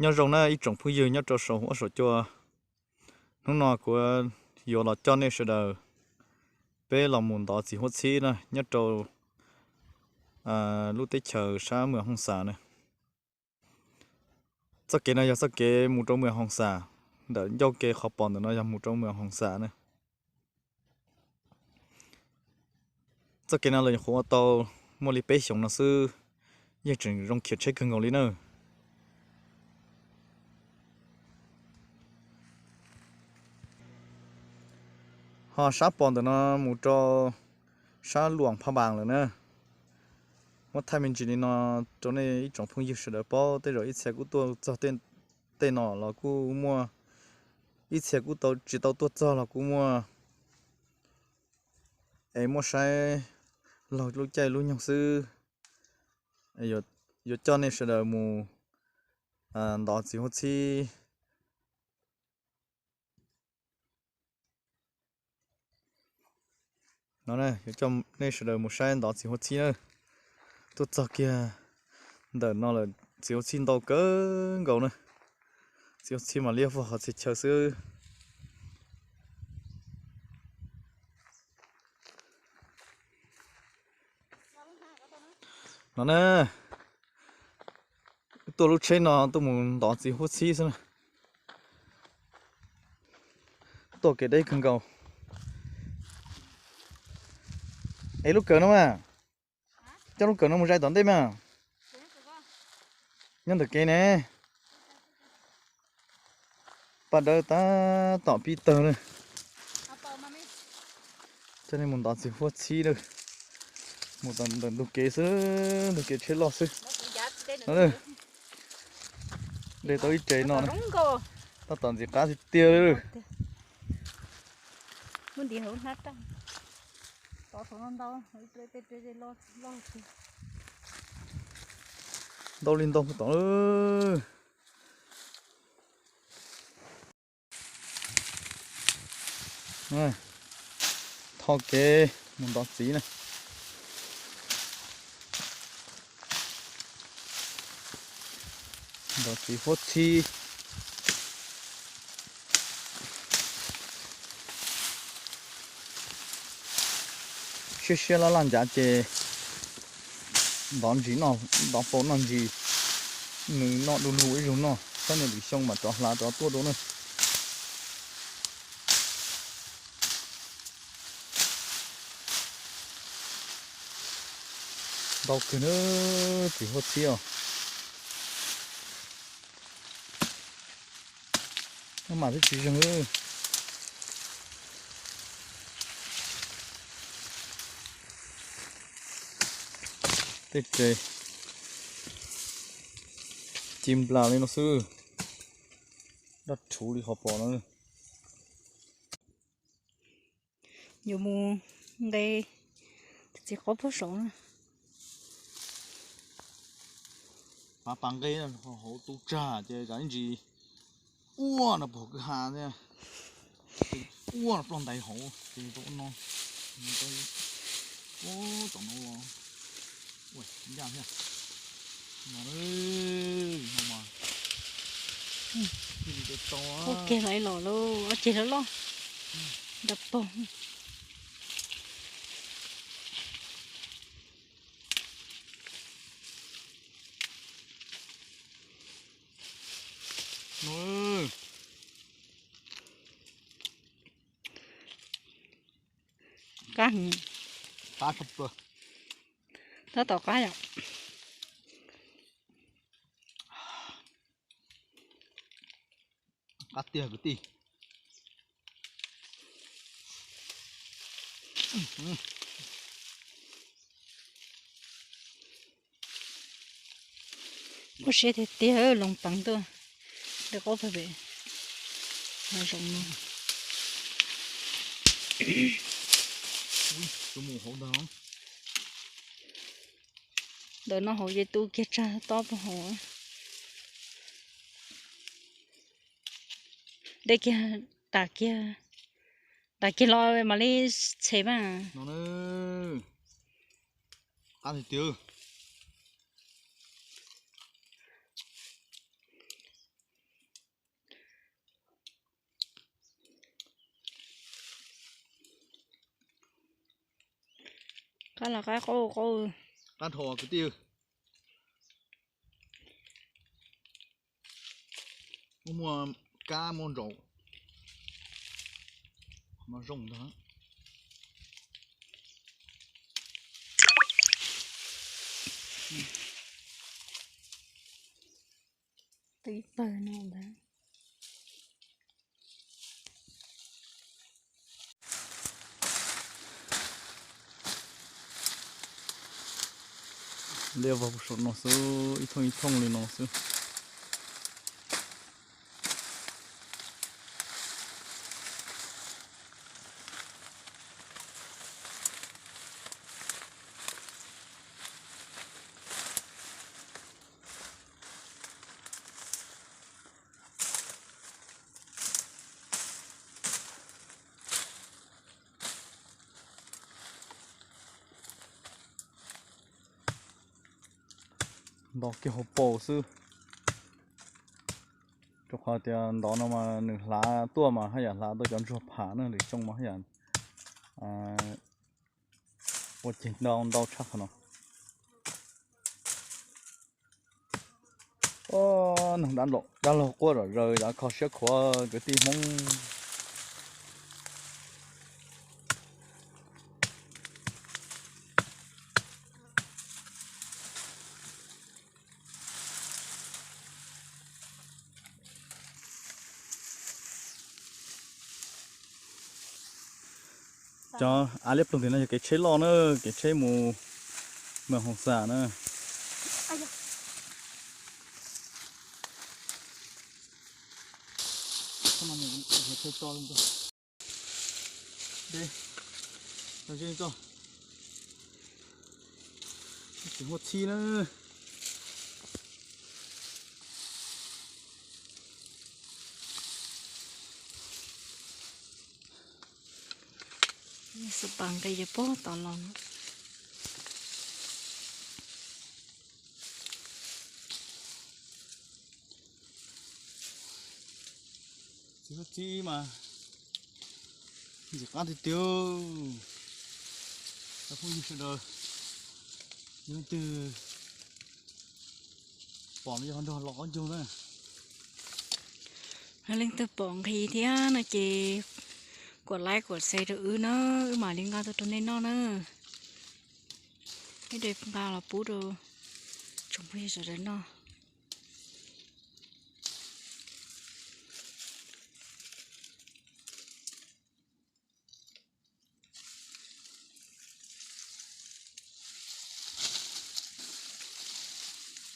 Nyob zoo na ib tsoom phooj ywg nyob rau saum huab saum cua. Hnub no kuv yuav los coj nej sawv daws peb los mus ntov txiv huab txhib na nyob rau lub teb chaws sab Mws Hoos Xas na. Txoj kev no yog txoj kev mus rau Mws Hoos Xas, ntawm ncauj ke qhov pos ntawm no yog mus rau Mws Hoos Xas na. Txoj kev no los nyuam qhuav ua tau muaj li peb xyoos no xwb, yeej tseem zoo khiav tsheb kawg nkaus li na. Ho sab pos ntawm no mus rau sab Luam Phaj Npas lawm na. Muab thaij me ntsis li no rau nej ib tsoom phooj ywg sawv daws paub, tej zaum ib txhia kuj tuaj txog tej no los kuj muaj, ib txhia kuj tsis tau tuaj txog los kuj muaj. Es muaj saib laug lub caij lub nyoog xwb, yuav coj nej sawv daws mus ntov txiv huab txhib. No yuav coj nej sawv daws mus saib ntov txiv huab txhib na. Tuaj txog kiag ntawm no lawm, txiv huab txhib ntau kawg nkaus na. Txiv huab txhib mas liab vog qhov txhia chaw xwb. No na, tuaj lub tsheb no tuaj mus ntov txiv huab txhib xwb na. Tuaj kev deb kawg nkaus. Es lub kawm no mas, coj lub kawm no mus zais tom ntej mas. Nyob ntawm kev ne. Paj dawb tab tom pib tawg na. Coj nej mus ntov txiv huab txhib na. Mus ntawm ntug kev xwb, ntug kev tsheb loj xwb. De tau ib re no na. Tab tom ntxim qab tiag tiag li. Ntau li ntau tom. Tho kev mus ntov txiv na. Ntov txiv huab txhib. Siab siab laj laj ncav ces ntov ntsis, ntov pauv noj ntsis, nws noj du lug ib zaug noj, saib nws lwm xyoo mam rov hlav rov tuaj dua na. Ntau kawg na, txiv huab txhib os. Maj mam twb tsis zeeg. Tej tsev ci nplas li no xwb, daj rhuv li qhov pom no. Yuav mus nqe txiv qaub puag saud na. Pab pas nqe hauv tu tsag ces kav ib ntsis ua no pog kwj ha thiab, ua no ploj ntais hauv ces tau no, ua tom no los ua ncaj thiab. No, no mas cia li tau. Ua kiag los los lauj, ob ceg loj loj nrog pog. Qab, qab tshaj plaws. Tab tom qab yom. Qab tiag kwv tij. Kub siab tiag tiag, loo peev tuaj, dawb qaub pem, zoo no. Ntawm no hauv ces tu kiag tsag tob puag hauv. De kiag, tas kiag, tas kiag los mam li txhe mas. Qab tiag tiag. Qab los qab qub qub. Qab dhau kwv tij. Muaj muaj kab muaj ntsaum no zoo ntag. Twb ib pawg no ntag. Liaj vog puag saum no xwb, ib thooj ib thooj li no xwb. Ntov kiag hauv paus xwb. Rau qhov tias ntov no mas nws hlav tuaj mas haj yam hlav tau cov ntsuag pham na, lwm xyoo mas haj yam ua ceg ntau ntau tshaj qhov no. Nag dab laug quaj zom zaws yav kho siab khuav kwv tij Hmoob. Cov av liab ploog tim no yog kev tsheb loj na, kev tsheb mus Moos Hoo Xas na. Tsis muaj txhib na. Xav pas nqis ces puag tom los no. Txiv huab txib mas ntxim qab tiag tiag. Cov phooj ywg sawv daws, yog leej twg pom no yog nrog los qaub ncaug na. Yog leej twg pom nqhis thiab no ces kuam like kuam share rau wb na, wb mam li nqa tuaj rau nej noj na. Wb de nqa los pub rau tsoom phooj ywg sawv daws noj.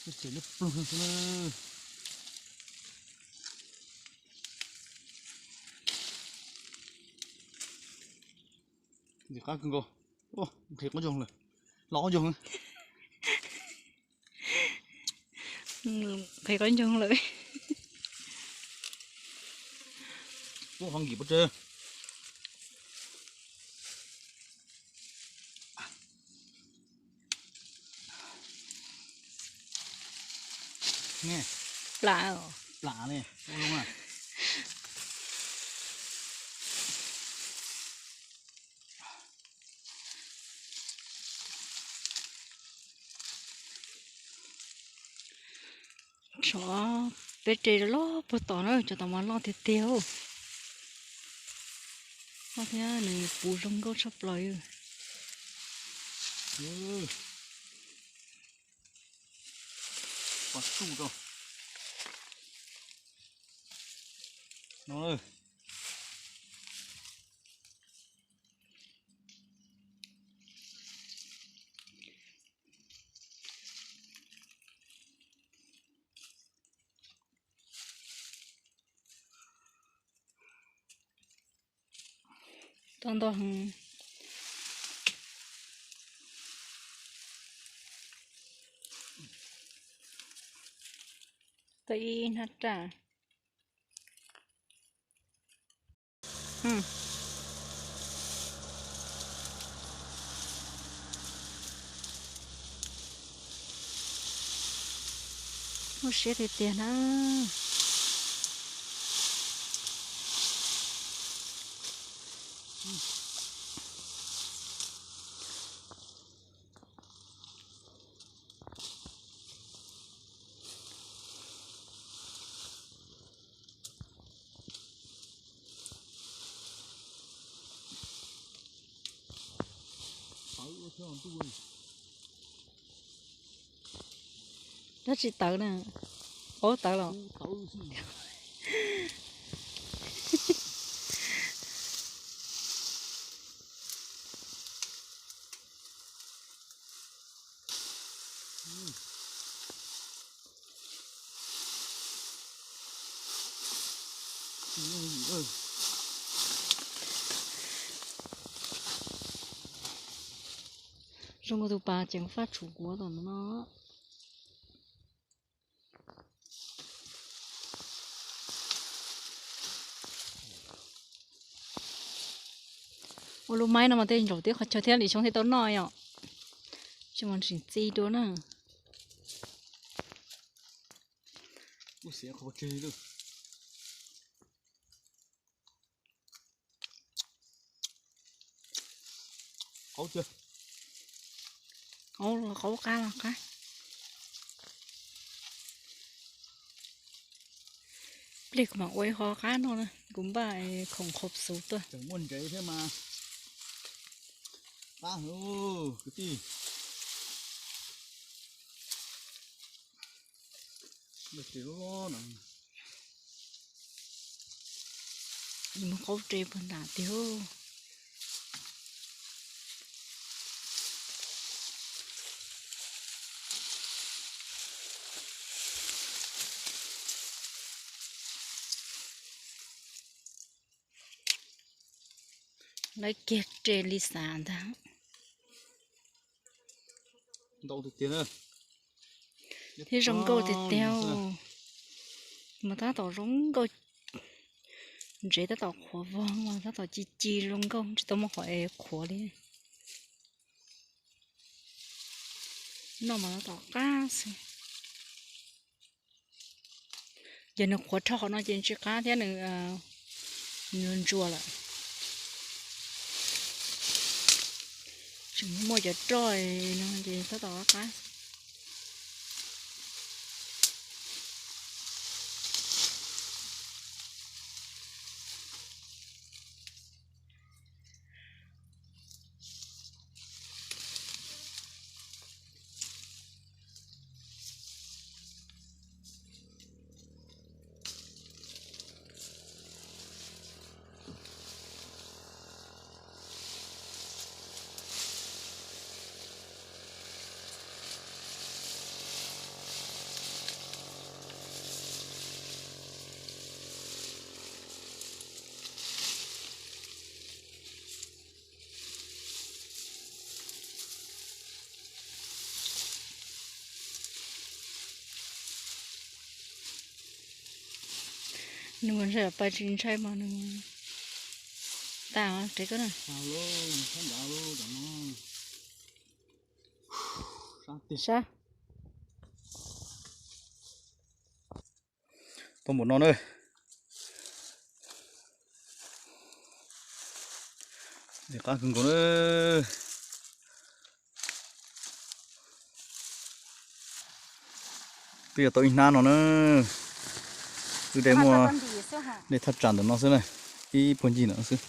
Ces liab ploog xwb na. Ntxim qab kawg nkaus. Nqhis qaub ncaug lawm. Los qaub ncaug. Nqhis qaub ncaug lawm. Ub, ho nkim pov tseg. Plam, plam ne, ua zoo na. Tsov peb re loj puag tom na, tsov tom mas loj tiag tiag. Loj thiab nws puv zoo nkauj tshaj plaws. Pom tsuj rau no. Tau ntau heev. Tau ib hnab raj. Muaj siab tiag tiag na. Dab tsi tawv na? Qaub tawv los? Zoo nkaus tus pas ceev faj tshuv kuav tom no. Ua lub maib no mas tej zaum tib qhov chaw thiab li xyoob thiaj tau noj yom. Tsis mas tseem txi dua na. Qaub los qaub, qab los qab. Pliag kuv mam ua ib qho qab noj na, kuv npaj khoom qhov xuv tuaj. Tseem muaj ntsev thiab mas. Qab kwv tij. Ib mus qaub re puag nram tiag. Lawv kiag re li xav ntag. Thiab zoo nkauj tiag tiag. Mas tab tom zoo nkauj, ntsev tab tom qhuav vog mas tab tom ci ci zoo nkauj, tsis tau muaj qhov es qhuav li. Noj mas tab tom qab xwb. Ces nws qhuav rho qhov no ces tsis qab thiab, nws ntsuas ntsuas lawm. Tseem muaj cov roj no ces tab tom qab qab. Nws mus ntshai pais tsis ntshai mas nws tas tsev koj na. Sab. Tau npaum no na. Qab kawg nkaus na. Twb yog tau ib hnab no na. Wb de muaj, de thaj tsam ntawm no xwb na, ib puag ncig ntawm no xwb.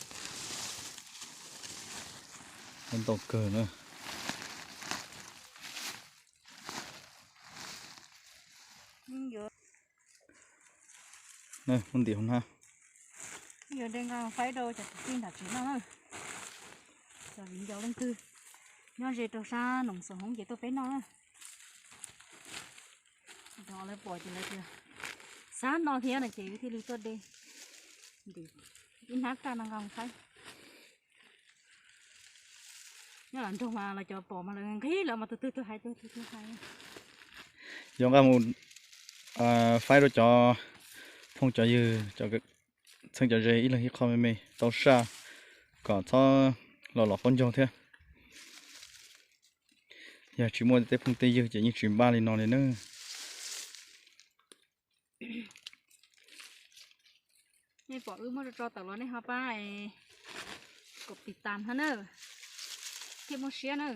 Ntau kawg na. Muab ntim hauv hnab. Yuav de nqa faib rau cov kwv tij nram tsev noj na. Cov viv ncaus leej twg nyob ze rau sab Noom Xos Hoob ces tuaj peb noj na. Lawv pom ces lawv tias xav noj thiab no ces wb thiaj li tuaj de ntim ib hnab kaj no nqa mus faib. Nyob nram nroog mas lawv cov pom mas lawv nqhis lawv mas tus twg twg hais tus twg twg hais. Yuav nqa mus faib rau cov phooj cov ywg, cov txheeb cov ze ib leeg ib qho me me tau saj kom txhob los lom qaub ncaug thiab. Yog tsis muaj tej phooj tej ywg ces yeej tsis npaj li no li na. Nej pom wb muab tso tso tawm los nej ho pab kaum tiv tas no na, thiaj muaj siab na.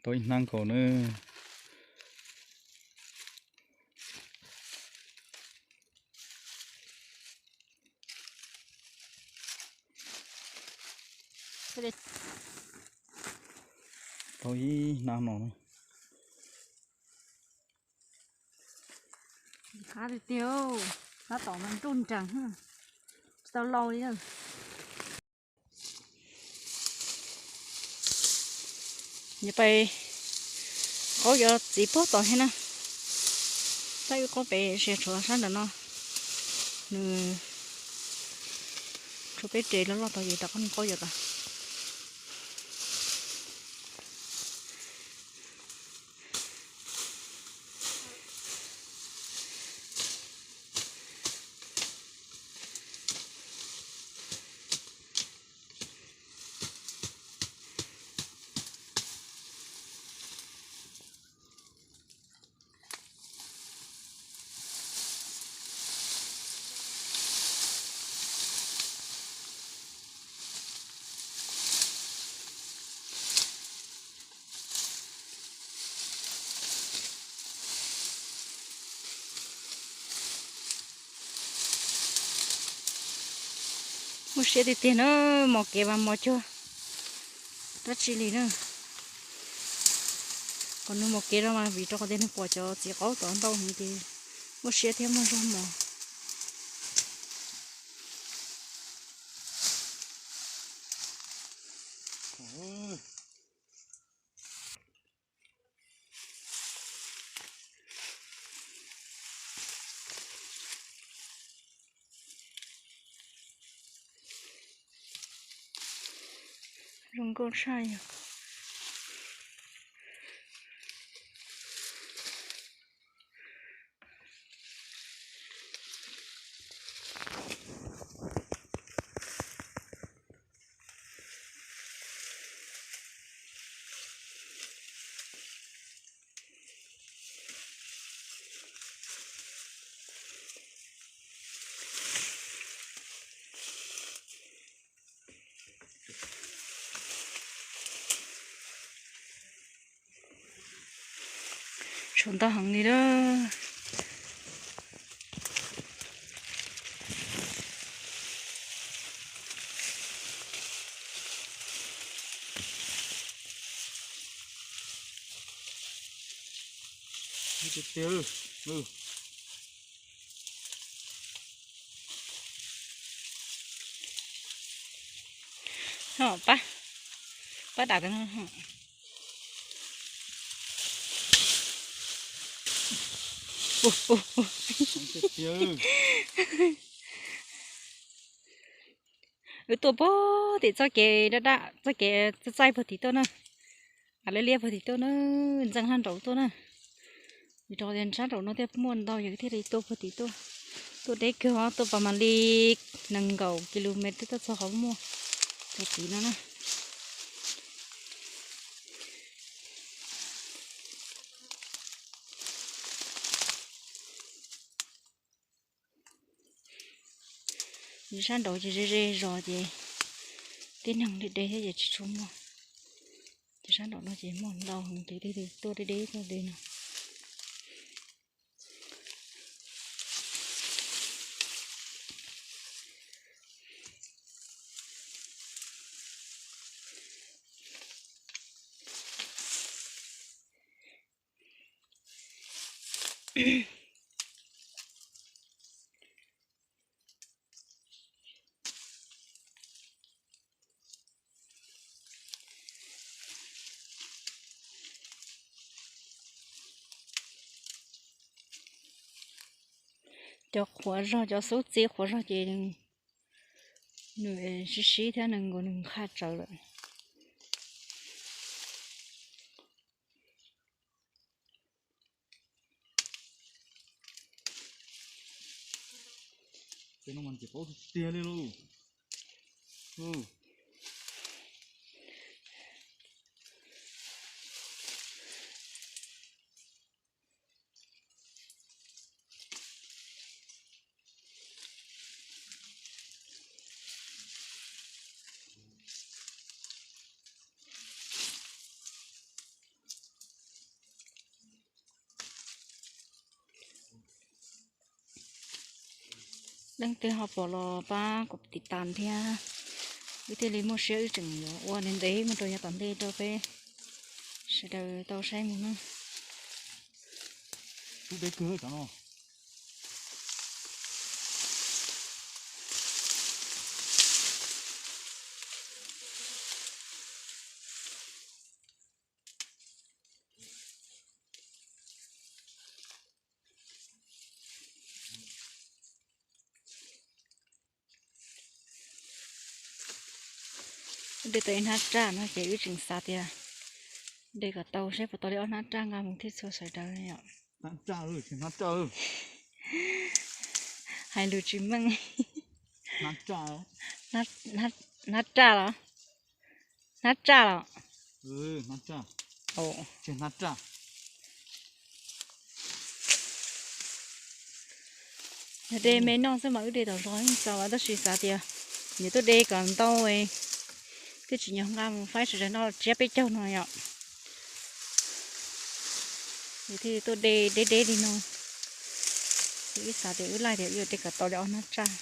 Tau ib hnab nkaus na. Tau ib hnab no na. Qab tiag tiag, hnab tom no nruj nrees, tsis tau lau li na. Nws pais qaub cov txiv puag tom thiab na. Tab wb qaub pem tsis tshuav sab nram no. Nws tshuav peb rev loj loj tod ces rov qab mus qaub cov tod. Muaj siab tiag tiag na, mos kev mas mos cuag dab tsi li na. Qhov nws mos kev no mas vim rau qhov tias nws pom cov txiv qaub tod ntau heev ces muaj siab thiab muaj zog mos. Zoo nkauj tshaj yog. Tshuav ntau heev li lawm. Pab, pab dam. Wb tuaj puag tim txoj kev dab dab, txoj kev txaij txaij puag tim tuaj na. Av liab liab puag tim tuaj na, ntxeev sab nraud tuaj na. Vim rau qhov tias sab nraum no thiaj muaj ntau yawg thiaj li tuaj puag tim tuaj. Tuaj deb kawg os, tuaj pas mam li nees nkaum kilomev twb tuaj txog qhov muaj puag tim no na. Sab nraud ces ze ze zos ces tib neeg deb deb thiab ces tsis tshua muaj. Ces sab nraum no ces muaj ntau heev ces leej twg tuaj deb deb tuaj deb no. Cov qhuav zog, cov xub txib qhuav zog ces nws sib sib thiab nws nkaus nws qhaj tsawv lawm. Ces no mas ces paub tiag tiag li lauj. Leej twg ho pom los pab kuv tiv tas thiab. Wb thiaj li muaj siab wb tseem yuav ua ntev ntev mus rau yav tom ntej rau peb sawv daws tau saib mus na. Ub, deb kawg cov no. De tau ib hnab raj no ces wb tseem xav tias de kom tau seb puas tau li ob hnab raj nqa mus thiab txhua sawv daws yom. Hais lus tsis meej. Hnab raj los? Hnab raj los? Yog de me noj xwb mas wb de tom zos yeej txaus, tab sis xav tias yuav tuaj de kom ntau, twb tsis nyob nqa mus faib sawv daws noj tsiab peb caug no yom. Yus thiaj tuaj de deb deb li no. Wb xav tias wb laij tias wb yuav de kom tau li ob hnab raj.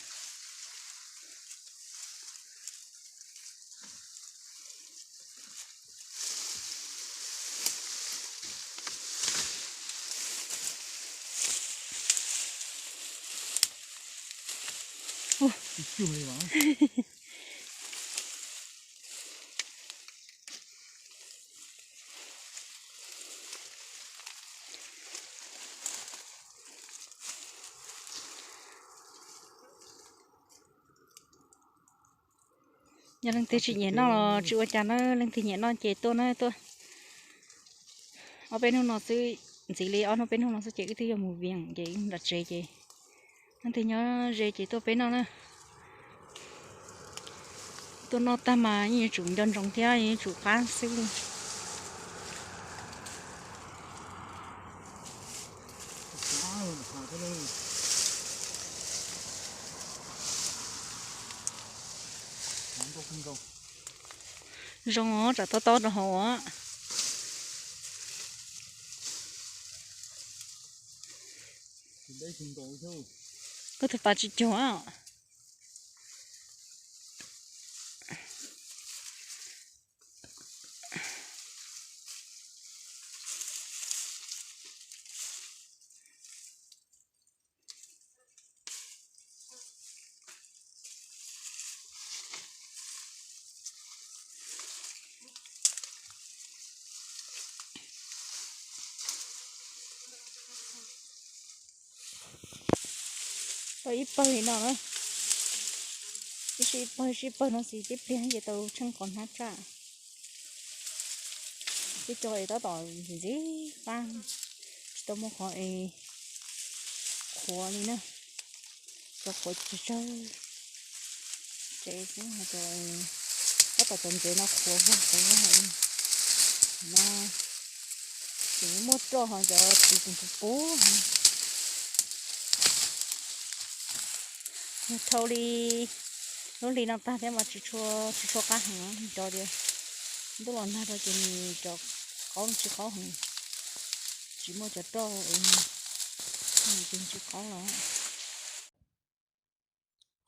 Yog leej twg tsis nyiam noj los tsis ua cas na, leej twg nyiam noj ces tuaj na, tuaj. Ob peb hnub no xwb, ntxiv li ob hnub peb hnub no xwb ces wb twb yuav mus vias ces wb nram tsev ces leej twg nyob ze ces tuaj peb noj na. Tuaj noj tag mas yeej yuav tsum nco ntsoov thiab yuav tsum qab xwb li. Zoo os, tsam tob tob rau hauv os. Koj tus pas tsis cuag. Tau ib pawg li no na. Ib sij ib pawg, ib sij ib pawg no xwb, tib pliag ces tau tsheej qhov hnab tsaj. Twb cog es tab tom ntxim ntxim qab, tsis tau muaj qhov es qhuav li na. Cov qhuav tsawg tsawg, tsev xwb, cov tab tom cov ntsev no qhuav vog qhuav vog li no. Tseem muaj roj ho cov txiv tseem puv puv. Yog dhau li lub hli no tag thiab mas tsis tshua, tsis tshua qab heev, cov tias ntuj los nag rau ces nws cov qaub tsis qaub heev, tsis muaj cov roj es nws ces tsis qaub los.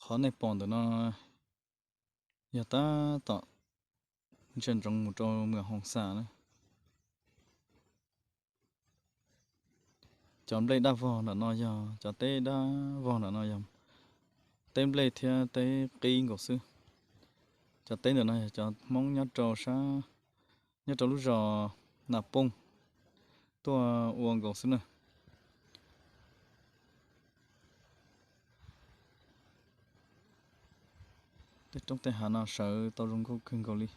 Qhov nej pom ntawm no yog tab tom ntsia ntsoov mus rau Mws Hoos Xas na. Cov nplej daj vog ntawm no yog, cov teb daj vog ntawm no yog teb nplej thiab teb qib nkaus xwb. Cov teb ntawm no yog cov Hmoob nyob rau sab, nyob rau lub zos Nas Pooj tuaj ua nkaus xwb na. Tej roob tej hav no sawv tau zoo nkauj kawg nkaus li.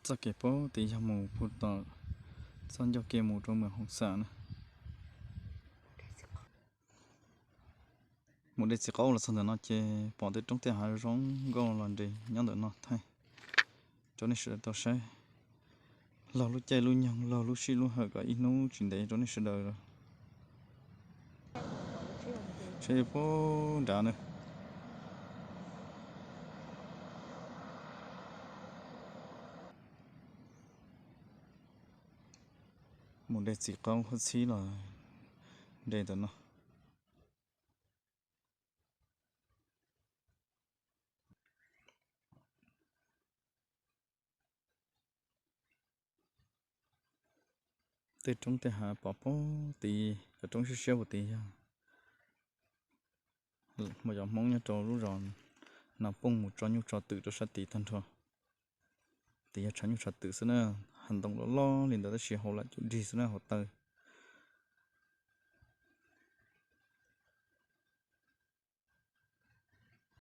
Txoj kev puag tim yog mus puag tom txoj ncauj ke mus rau Mws Hoos Xas na. Mus de txiv qaub los txog ntawm no ces pom tej roob tej hav zoo nkauj los nres nyob ntawm no thaij rau nej sawv daws tau saib. Laug lub caij lub nyoog, laug lub sij lub hawm kom ib hnub tsis ntev rau nej sawv daws. Saib puag nrad na. Mus de txiv qaub qhov txhib los de ntawm no. Tej roob tej hav pom puag tid, cov roob siab siab puag tid yog muaj cov Hmoob nyob rau lub zos no poob mus tso nyuj tso twm rau sab tid tag nrho. Tid yog tshav nyuj tshav twm xwb na, hav ntoo loj loj li ntawd tab sis haus lam cuj dig xwb na, haus taw.